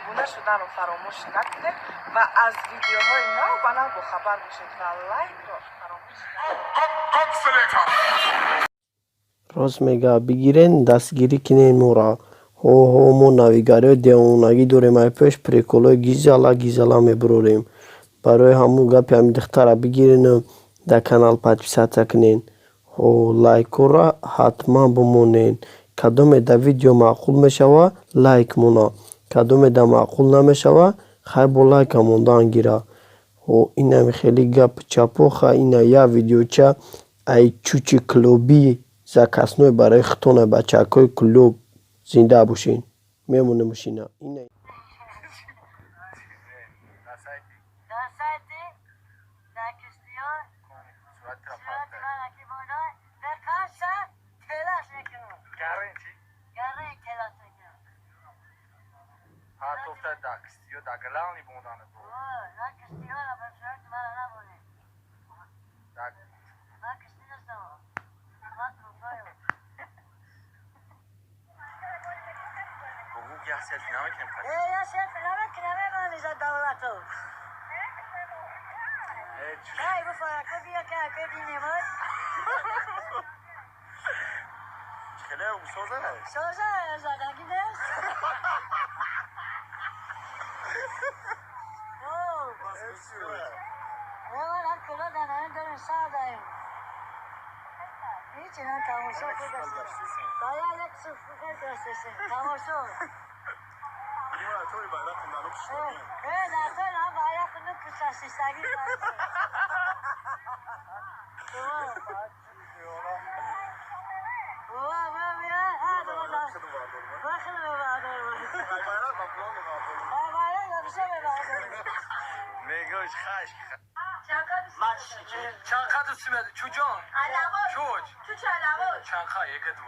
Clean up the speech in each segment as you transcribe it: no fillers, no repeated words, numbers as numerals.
Обуна шуданро фаромӯш накунед ва аз видеоҳои нав ба нав бохабар бошед ва лайкро фаромӯш. Рост мега, бигирен, дастгирӣ кинен моро. Ҳо, мо навигариҳои девонагӣ дорем, ай пеш приколҳои гизала гизала мебурорем. Барои ҳамун гапи ҳамин духтара бигирену дар канал подписаться кунен. Ҳо, лайкҳоро ҳатман бимонен. Кадоме дар видео маъқул мешава, лайк мона, кадоме дар маъқул намешава, хай бо лайка мондан гира. Ҳо, инами хеле гапи чапо. Хай, ина як видеоча ай чучи клуби заказной барои худтона, бачакҳои клуб, зинда бошен. Мемонем мошина. Дар сайти дар киштиҳо сурати мана ки монда, даққаша телаш мекунам. Гарин чӣ? Гарин телаш мекунам. Ҳар тофта дар киштиҳо дар главни мондана бо. На, киштиҳоро ба сурати мана набонед. Ман киштӣ нестам, ман тӯфоем. Ҳуқуқ як селфи намекунем? Э, я селфи намекунам, мемониза давлату. Кай буфора, ку бия, кай ку бинемад. Хеле соза. Соза задаги нест. Ман кула данаем дорем, сар даем. Ҳеҷ на, тамошо бая як суф тамошо. Э, дар байрақ нукусасистагӣ. Мегӯш хаш. Чанқа дӯст мед? Чуҷон? Чуч. Чанқа яка ду.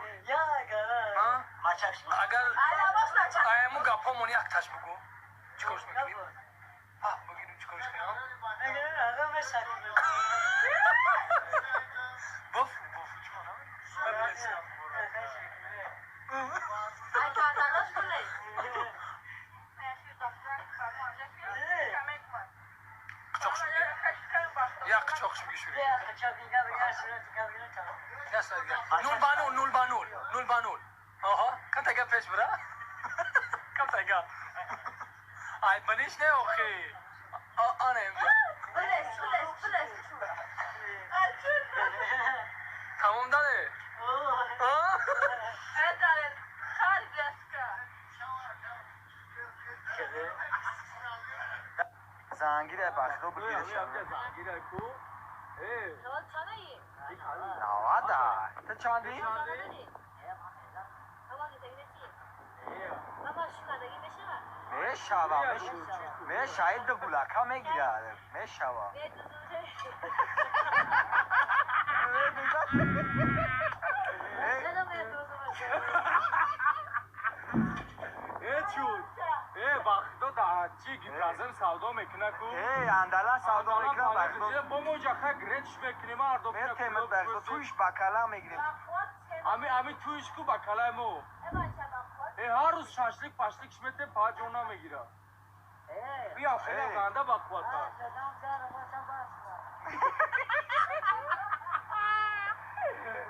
Агар айму гапҳомон якташ бугӯ. Чикорш мекунем? Ҳа, бигирем, чикорш кунем? Боф, боф, чикор? Як қичоқш бигишурӣ. Нул ба нул, нул ба нул, нул ба нул. Оҳо, камтага пеш бура. Камтага. Ай, баниш не охи. Ана инҷа. Тамом дане? Зангире бахто бигиреш. Зангире ку? Э. Навада. Ту чанди? Мешава, мешава, ду гулака мегирад. Мешава. Э, чуд. Э, бахто да чи гидразем савдо мекуна ку? Э, андала савдо мекуна бахто. Бо мо ҷаха греч мекунем, ардо. Метемед бахто, туиш ба кала мегирем. Ами туиш ку ба калаи мо. Э, ҳар рӯз шашлик пашлик шметем, па ҷон намегира. Бия, хеле ганда ба қуввата.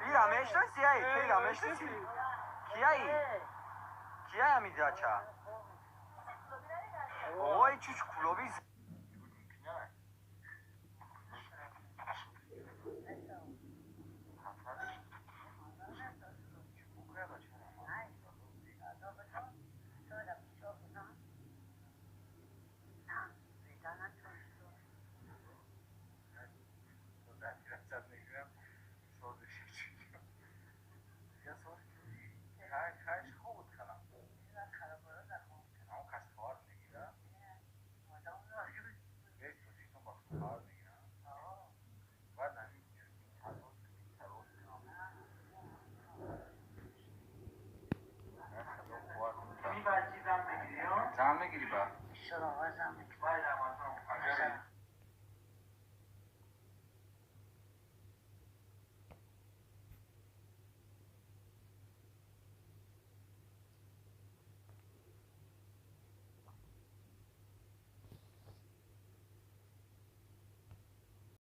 Ира мешнаси, ай, ира мешнаси? Кияи? Кияй ами дача? Ой, чуч кулоби.